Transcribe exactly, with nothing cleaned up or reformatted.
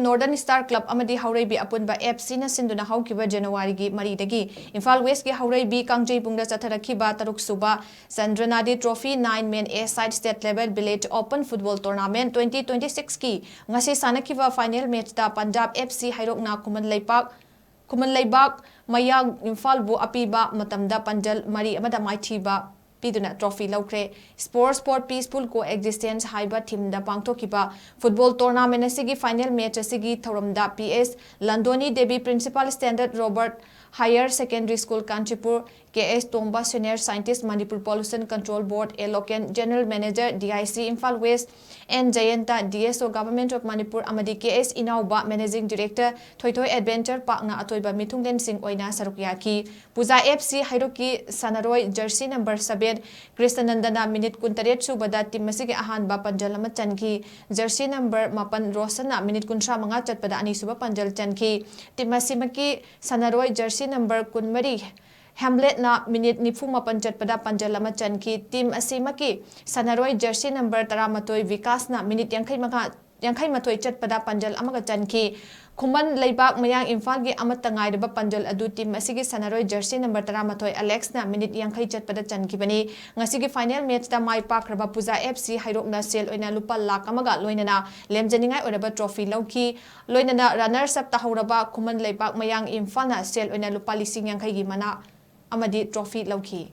Northern Star Club ꯑꯃꯗꯤ ꯍꯧꯔꯩꯕꯤ ꯑꯄꯨꯟꯕ F Cꯅ ꯁꯤꯟꯗꯨꯅ ꯍꯧꯈꯤꯕ ꯖꯅꯋꯥꯔꯤꯒꯤ ꯃꯔꯤꯗꯒꯤ ꯏꯝꯐꯥꯜ Westꯀꯤ ꯍꯧꯔꯩꯕꯤ ꯀꯥꯡꯖꯩꯕꯨꯡꯗ ꯆꯠꯊꯔꯛꯈꯤꯕ ꯇꯔꯨꯛ ꯁꯨꯕ ꯆꯟꯗ꯭ꯔꯅꯥꯗꯤ Trophy nine Men A Side State Level Village Open Football Tournament twenty twenty sixꯀꯤ ꯉꯁꯤ ꯁꯥꯟꯅꯈꯤꯕ final matchꯇ Punjab F C ꯍꯩꯔꯣꯛꯅ ꯈꯨꯃꯟ ꯂꯩꯄꯥꯛ ꯈꯨꯃꯟ ꯂꯩꯕꯥꯛ ꯃꯌꯥꯡ ꯏꯝꯐꯥꯜꯕꯨ ꯑꯄꯤꯕ ꯃꯇꯝꯗ ꯄꯥꯟꯖꯜ ꯃꯔꯤ ꯑꯃꯗ ꯃꯥꯏꯊꯤꯕ ꯄꯤꯗꯨꯅ trophy ꯂꯧꯈ꯭ꯔꯦ꯫ Sports for Peaceful Coexistence ꯍꯥꯏꯕ themeꯗ ꯄꯥꯡꯊꯣꯛꯈꯤꯕ football tournament ꯑꯁꯤꯒꯤ final match ꯑꯁꯤꯒꯤ ꯊꯧꯔꯝꯗ P S ꯂꯟꯗꯣꯅꯤ Devi, Principal Standard Robert Higher Secondary School, Kanchipur, K S Tomba, Senior Scientist, Manipur Pollution Control Board, Eloquent, General Manager, D I C, Imphal West, N Jayanta, D S O, Government of Manipur, ꯑꯃꯗꯤ K S ꯏꯅꯥꯎꯕ, Managing Director, ꯊꯣꯏꯊꯣꯏ Adventure Parkꯅ ꯑꯇꯣꯏꯕ ꯃꯤꯊꯨꯡꯂꯦꯟꯁꯤꯡ ꯑꯣꯏꯅ ꯁꯔꯨꯛ ꯌꯥꯈꯤ꯫ ꯄꯨꯖꯥ F C ꯍꯩꯔꯣꯛꯀꯤ ꯁꯥꯟꯅꯔꯣꯏ jersey number seven ꯀ꯭ꯔꯤꯁꯅꯅꯟꯗꯅ minute ꯀꯨꯟꯇꯔꯦꯠ ꯁꯨꯕꯗ team ꯑꯁꯤꯒꯤ ꯑꯍꯥꯟꯕ ꯄꯥꯟꯖꯜ ꯑꯃ ꯆꯟꯈꯤ꯫ Jersey number ꯃꯥꯄꯟ ꯔꯣꯁꯟꯅ minute ꯀꯨꯟꯊ꯭ꯔꯥ ꯃꯉꯥ ꯆꯠꯄꯗ ꯑꯅꯤꯁꯨꯕ ꯄꯥꯟꯖꯜ ꯆꯟꯈꯤ꯫ Team ꯑꯁꯤꯃꯛꯀꯤ ꯁꯥꯟꯅꯔꯣꯏ jersey number ꯀꯨꯟꯃꯔꯤ ꯍꯦꯝꯂꯦꯠꯅ minute ꯅꯤꯐꯨ ꯃꯥꯄꯟ ꯆꯠꯄꯗ ꯄꯥꯟꯖꯜ ꯑꯃ ꯆꯟꯈꯤ꯫ Team ꯑꯁꯤꯃꯛꯀꯤ ꯁꯥꯟꯅꯔꯣꯏ jersey number ꯇꯔꯥꯃꯥꯊꯣꯏ ꯕꯤꯀꯥꯁꯅ minute ꯌꯥꯡꯈꯩ ꯃꯉꯥ, ꯌꯥꯡꯈꯩ ꯃꯥꯊꯣꯏ ꯆꯠꯄꯗ ꯄꯥꯟꯖꯜ ꯑꯃꯒ ꯆꯟꯈꯤ꯫ ꯈꯨꯃꯟ ꯂꯩꯕꯥꯛ ꯃꯌꯥꯡ ꯏꯝꯐꯥꯜꯒꯤ ꯑꯃꯠꯇ ꯉꯥꯏꯔꯕ ꯄꯥꯟꯖꯜ ꯑꯗꯨ team ꯑꯁꯤꯒꯤ ꯁꯥꯟꯅꯔꯣꯏ jersey number ꯇꯔꯥꯃꯥꯊꯣꯏ ꯑꯂꯦꯛꯁꯅ minute ꯌꯥꯡꯈꯩ ꯆꯠꯄꯗ ꯆꯟꯈꯤꯕꯅꯤ꯫ ꯉꯁꯤꯒꯤ final matchꯇ ꯃꯥꯏ ꯄꯥꯛꯈ꯭ꯔꯕ ꯄꯨꯖꯥ F C ꯍꯩꯔꯣꯛꯅ ꯁꯦꯜ ꯑꯣꯏꯅ ꯂꯨꯄꯥ ꯂꯥꯈ ꯑꯃꯒ ꯂꯣꯏꯅꯅ ꯂꯦꯝꯖꯅꯤꯡꯉꯥꯏ ꯑꯣꯏꯔꯕ trophy ꯂꯧꯈꯤ꯫ ꯂꯣꯏꯅꯅ runners up ꯇꯥꯍꯧꯔꯕ ꯈꯨꯃꯟ ꯂꯩꯕꯥꯛ ꯃꯌꯥꯡ ꯏꯝꯐꯥꯜꯅ ꯁꯦꯜ ꯑꯣꯏꯅ ꯂꯨꯄꯥ ꯂꯤꯁꯤꯡ ꯌꯥꯡꯈꯩꯒꯤ ꯃꯅꯥ ꯑꯃꯗꯤ trophy ꯂꯧꯈꯤ꯫